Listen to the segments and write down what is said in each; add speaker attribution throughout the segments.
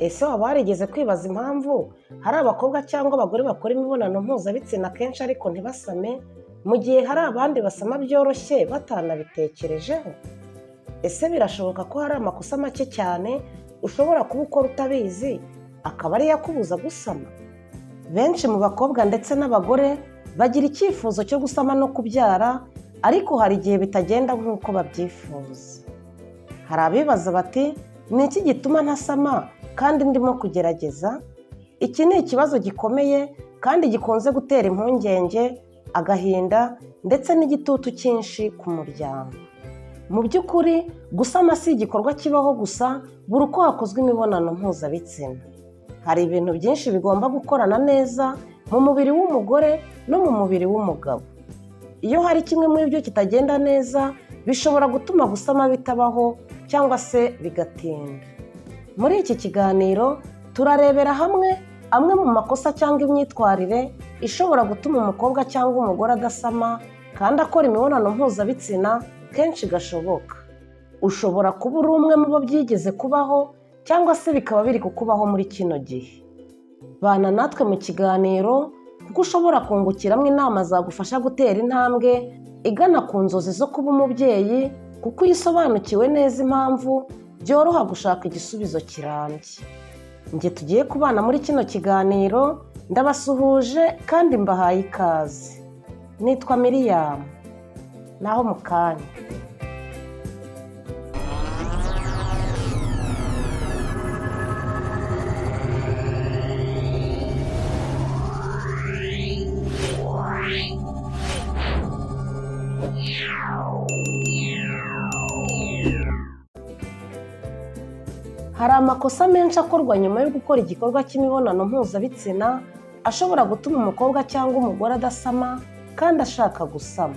Speaker 1: Ese waba warigeze kwibaza impamvu hari abakobwa cyangwa abagore bakora imibonano mpuzabitsina kenshi ariko ntibasame, mu gihe hari abandi basama byoroshye batanabitekerejeho? Ese birashoboka ko hari amakosa make cyane ushobora kuba ukora utabizi, akaba ariyo akubuza gusama? Benshi mu bakobwa ndetse n'abagore bagira icyifuzo cyo gusama no kubyara, ariko hari igihe bitagenda nk'uko babyifuza. Hari abibaza bati: "Ni iki gituma ntasama kandi ndimo kugerageza?" Iki ni ikibazo gikomeye kandi gikunze gutera impungenge, agahinda ndetse n'igitutu cyinshi ku muryango. Mu by'ukuri, gusama si igikorwa kibaho gusa buri uko hakozwe imibonano mpuzabitsina. Hari ibintu byinshi bigomba gukorana neza mu mubiri w'umugore no mu mubiri w'umugabo. Iyo hari kimwe muri byo kitagenda neza, bishobora gutuma gusama bitabaho cyangwa se bigatinda. Muri iki kiganiro turarebera hamwe amwe mu makosa cyangwa imyitwarire ishobora gutuma umukobwa cyangwa umugore adasama kandi akora imibonano mpuzabitsina kenshi gashoboka. Ushobora kuba uri umwe mu bo byigeze kubaho cyangwa se bikaba biri kukubaho muri kino gihe. Bana natwe mu kiganiro kuko ushobora kungukiramo inama zagufasha gutera intambwe igana ku nzozi zo kuba umubyeyi, kuko iyo usobanukiwe neza impamvu byoroha gushaka igisubizo kirambye. Njye tugiye kubana muri kino kiganiro ndabasuhuje kandi mbahaye ikaze. Nitwa Miriyamu. Naho mu kanya. Hari amakosa menshi akorwa nyuma yo gukora igikorwa cy'imibonano mpuzabitsina ashobora gutuma umukobwa cyangwa umugore adasama kandi ashaka gusama.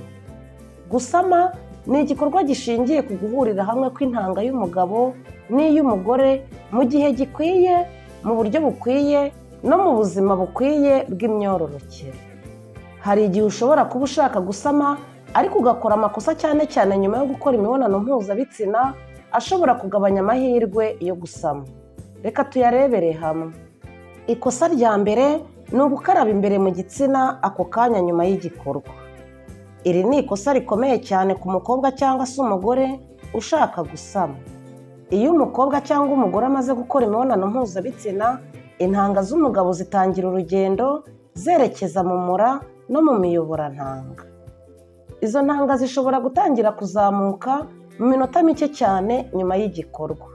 Speaker 1: Gusama ni igikorwa gishingiye ku guhurira hamwe kw'intanga y'umugabo n'iy'umugore mu gihe gikwiye, mu buryo bukwiye no mu buzima bukwiye bw'imyororokere. Hari igihe ushobora kuba ushaka gusama ariko ugakora amakosa, cyane cyane nyuma yo gukora imibonano mpuzabitsina, ashobora kugabanya amahirwe yo gusama. Reka tuyarebere hamwe. Ikosa rya mbere ni ugukaraba imbere mu gitsina ako kanya nyuma y'igikorwa. Iri ni ikosa rikomeye cyane ku mukobwa cyangwa se umugore ushaka gusama. Iyo umukobwa cyangwa umugore amaze gukora imibonano mpuzabitsina, intanga z'umugabo zitangira urugendo zerekeza mu mura no mu miyoborantanga. Izo ntanga zishobora gutangira kuzamuka mu minota mike cyane nyuma y'igikorwa.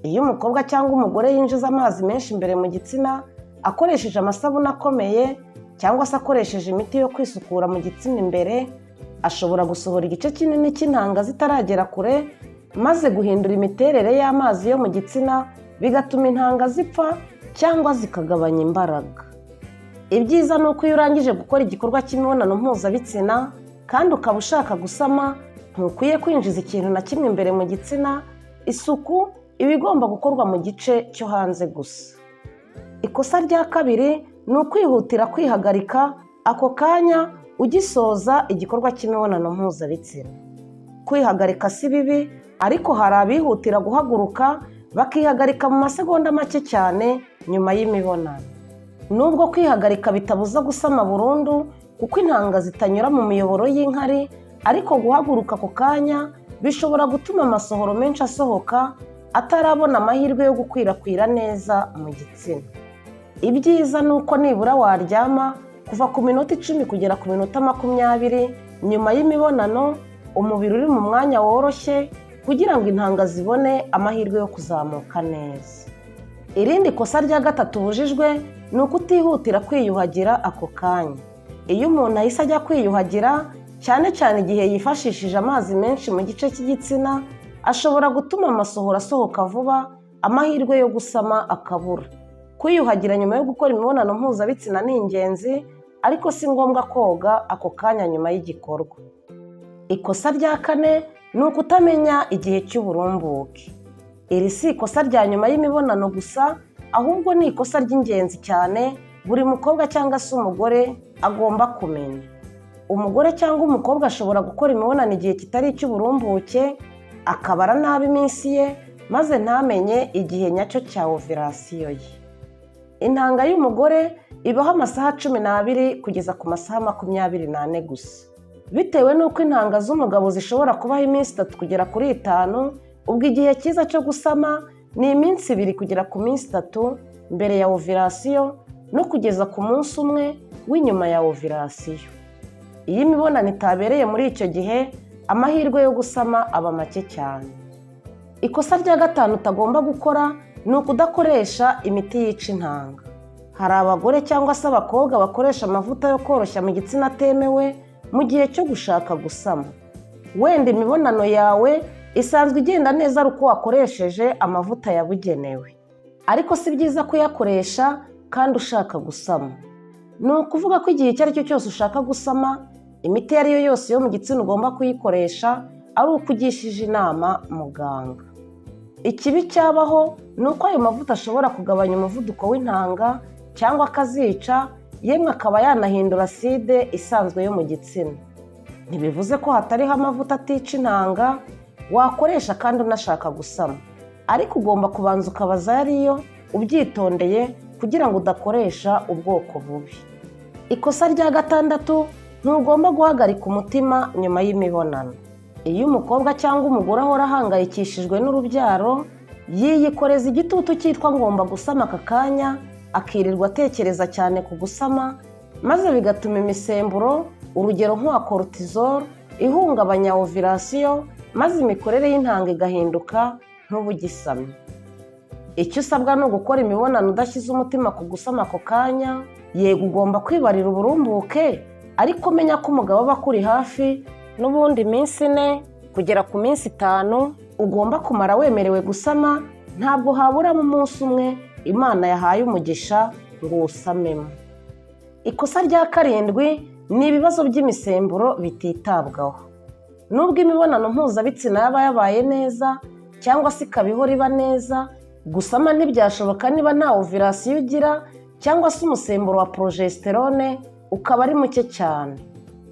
Speaker 1: Iyo umukobwa cyangwa umugore yinjiza amazi menshi imbere mu gitsina akoresheje amasabune akomeye cyangwa se akoresheje imiti yo kwisukura mu gitsina imbere, ashobora gusohora igice kinini cy'intanga zitaragera kure, maze guhindura imiterere y'amazi yo mu gitsina, bigatuma intanga zipfa cyangwa zikagabanya imbaraga. Ibyiza ni uko iyo urangije gukora igikorwa cy'imibonano mpuzabitsina kandi ukaba ushaka gusama, ntukwiye kwinjiza ikintu na kimwe imbere mu gitsina. Isuku iba igomba gukorwa mu gice cyo hanze gusa. Ikosa rya kabiri ni ukwihutira kwihagarika ako kanya ugisoza igikorwa cy'imibonano mpuzabitsina. Kwihagarika si bibi, ariko hari abihutira guhaguruka bakihagarika mu masegonda make cyane nyuma y'imibonano. Nubwo kwihagarika bitabuza gusama burundu kuko intanga zitanyura mu miyoboro y'inkari, ariko guhaguruka ako kanya bishobora gutuma amasohoro menshi asohoka atarabona amahirwe yo gukwirakwira neza mu gitsina. Ibyiza ni uko nibura waryama kuva ku minota 10 kugera ku minota 20 nyuma y'imibonano, umubiri uri mu mwanya woroshye kugira ngo intanga zibone amahirwe yo kuzamuka neza. Irindi kosa rya gatatu ubujijwe ni ukutihutira kwiyuhagira ako kanya. Iyo umuntu ahise ajya kwiyuhagira, cyane cyane igihe yifashishije amazi menshi mu gice cy'igitsina, ashobora gutuma amasohoro asohoka vuba, amahirwe yo gusama akabura. Kwiyuhagira nyuma yo gukora imibonano mpuzabitsina ni ingenzi, ariko si ngombwa koga ako kanya nyuma y'igikorwa. Ikosa rya kane ni ukutamenya igihe cy'uburumbuke. Iri si ikosa rya nyuma y'imibonano gusa, ahubwo ni ikosa ry'ingenzi cyane buri mukobwa cyangwa se umugore agomba kumenya. Umugore cyangwa umukobwa ashobora gukora imibonano igihe kitari icy'uburumbuke, akabara nabi iminsi ye. maze ntamenye igihe nyacyo cya ovulation ye. Intanga y'umugore ibaho amasaha 12 kugeza ku masaha 24 gusa. Bitewe n'uko intanga z'umugabo zishobora kubaho iminsi 3 kugera kuri 5, ubwo igihe cyiza cyo gusama ni iminsi 2 kugera ku minsi 3 mbere ya ovulation no kugeza ku munsi umwe w'inyuma ya ovulation. Iyo imibonano itabereye muri icyo gihe, amahirwe yo gusama aba make cyane. Ikosa rya gatanu utagomba gukora ni ukudakoresha imiti yica intanga. Hari abagore cyangwa se abakobwa bakoresha amavuta yo koroshya mu gitsina atemewe mu gihe cyo gushaka gusama. Wenda imibonano yawe isanzwe igenda neza ari uko wakoresheje amavuta yabugenewe, ariko si byiza kuyakoresha kandi ushaka gusama. Ni ukuvuga ko igihe icyo ari cyo cyose ushaka gusama, imiti iyo ari yo yose yo mu gitsina ugomba kuyikoresha ari uko ugishije inama muganga. Ikibi cyabaho ni uko ayo mavuta ashobora kugabanya umuvuduko w'intanga cyangwa akazica, yemwe akaba yanahindura acide isanzwe yo mu gitsina. Ntibivuze ko hatariho amavuta atica intanga wakoresha kandi unashaka gusama, ariko ugomba kubanza ukabaza ayo ariyo ubyitondeye kugira ngo udakoresha ubwoko bubi. Ikosa rya gatandatu, ntugomba guhagarika umutima nyuma y'imibonano. Iyo umukobwa cyangwa umugore ahora ahangayikishijwe n'urubyaro, yiyikoreza igitutu cyitwa ngomba gusama aka kanya, akirirwa atekereza cyane ku gusama, maze bigatuma imisemburo, urugero nk'uwa cortisol, ihungabanya ovulation, maze imikorere y'intanga igahinduka nk'ubugisamye. Icyo usabwa ni ugukora imibonano udashyize umutima ku gusama ako kanya. Yego, ugomba kwibarira uburumbuke, ariko menya ko umugabo aba akuri hafi. N'ubundi iminsi 4 kugera ku minsi 5 ugomba kumara wemerewe gusama, ntabwo haburamo umunsi umwe Imana yahaye umugisha ngo uwusamemo. Ikosa rya karindwi ni ibibazo by'imisemburo bititabwaho. Nubwo imibonano mpuzabitsina yaba yabaye neza cyangwa se ikaba ihora iba neza, gusama ntibyashoboka niba nta ovulation ugira cyangwa se umusemburo wa progesterone ukaba ari muke cyane.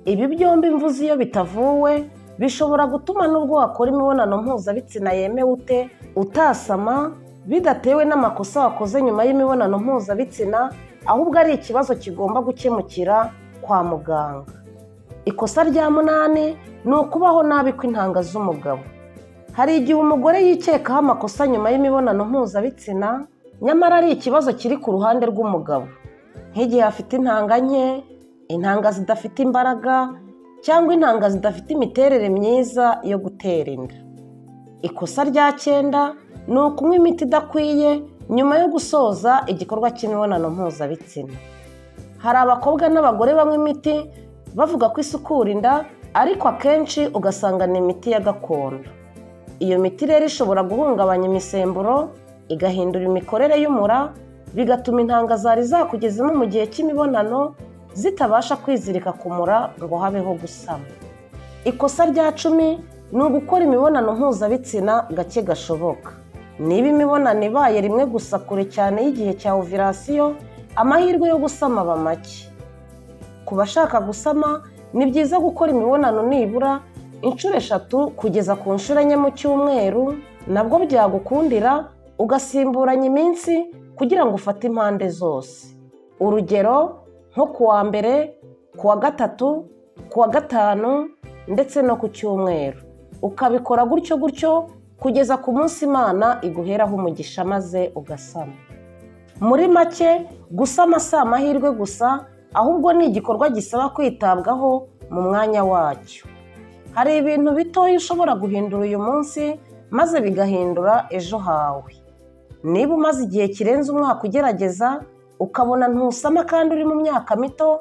Speaker 1: Ibi byombi mvuze, iyo bitavuwe, bishobora gutuma nubwo wakora imibonano mpuzabitsina yemewe ute, utasama, bidatewe n'amakosa wakoze nyuma y'imibonano mpuzabitsina, ahubwo ari ikibazo kigomba gukemukira kwa muganga. Ikosa rya munani ni ukubaho nabi kw'intanga z'umugabo. Hari igihe umugore yikekaho amakosa nyuma y'imibonano mpuzabitsina, nyamara ari ikibazo kiri ku ruhande rw'umugabo, nk'igihe afite intanga nke, intanga zidafite imbaraga, cyangwa intanga zidafite imiterere myiza yo gutera inda. Ikosa rya cyenda ni ukunywa imiti idakwiye nyuma yo gusoza igikorwa cy'imibonano mpuzabitsina. Hari abakobwa n'abagore banywa imiti bavuga ko isukura inda, ariko akenshi ugasanga ni imiti ya gakondo. Iyo miti rero ishobora guhungabanya imisemburo, igahindura imikorere y'umura, bigatuma intanga zari zakugezemo mu gihe cy'imibonano zitabasha kwizirika ku mura ngo habeho gusama. Ikosa rya 10 ni ugukora imibonano mpuzabitsina gake gashoboka. Niba imibonano ibaye rimwe gusa kure cyane y'igihe cya ovulation, amahirwe yo gusama aba make. Ku bashaka gusama, ni byiza gukora imibonano nibura inshuro 3 kugeza ku nshuro 4 mu cyumweru, nabwo byagukundira ugasimburanya iminsi kugira ngo ufate impande zose. Urugero nko ku wa mbere, ku wa gatatu, ku wa gatanu ndetse no ku cyumweru. Ukabikora gutyo gutyo kugeza ku munsi Imana iguheraho umugisha maze ugasama. Muri make, gusama si amahirwe gusa, ahubwo ni igikorwa gisaba kwitabwaho mu mwanya wacyo. Hari ibintu bitoya ushobora guhindura uyu munsi maze bigahindura ejo hawe. Niba umaze igihe kirenze umwaka ugerageza ukabona ntusama kandi uri mu myaka mito,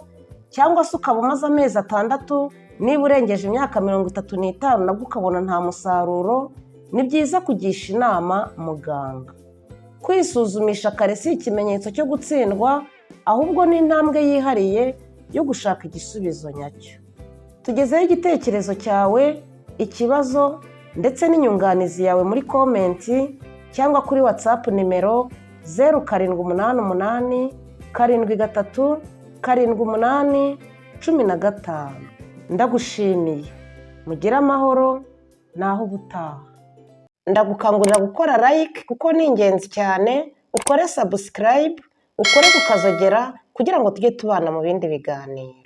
Speaker 1: cyangwa se ukaba umaze amezi 6, niba urengeje imyaka 35 nabwo ukabona nta musaruro, ni byiza kugisha inama muganga. Kwisuzumisha kare si ikimenyetso cyo gutsindwa, ahubwo ni intambwe yihariye yo gushaka igisubizo nyacyo. Tugezeho igitekerezo cyawe, ikibazo ndetse n'inyunganizi yawe muri comment cyangwa kuri WhatsApp nimero 0788 73 78 15. Ndagushimiye, mugire amahoro, naho ubutaha. Ndagukangurira gukora like kuko ni ingenzi cyane, ukore subscribe, ukore ku kazogera kugira ngo tujye tubana mu bindi biganiro.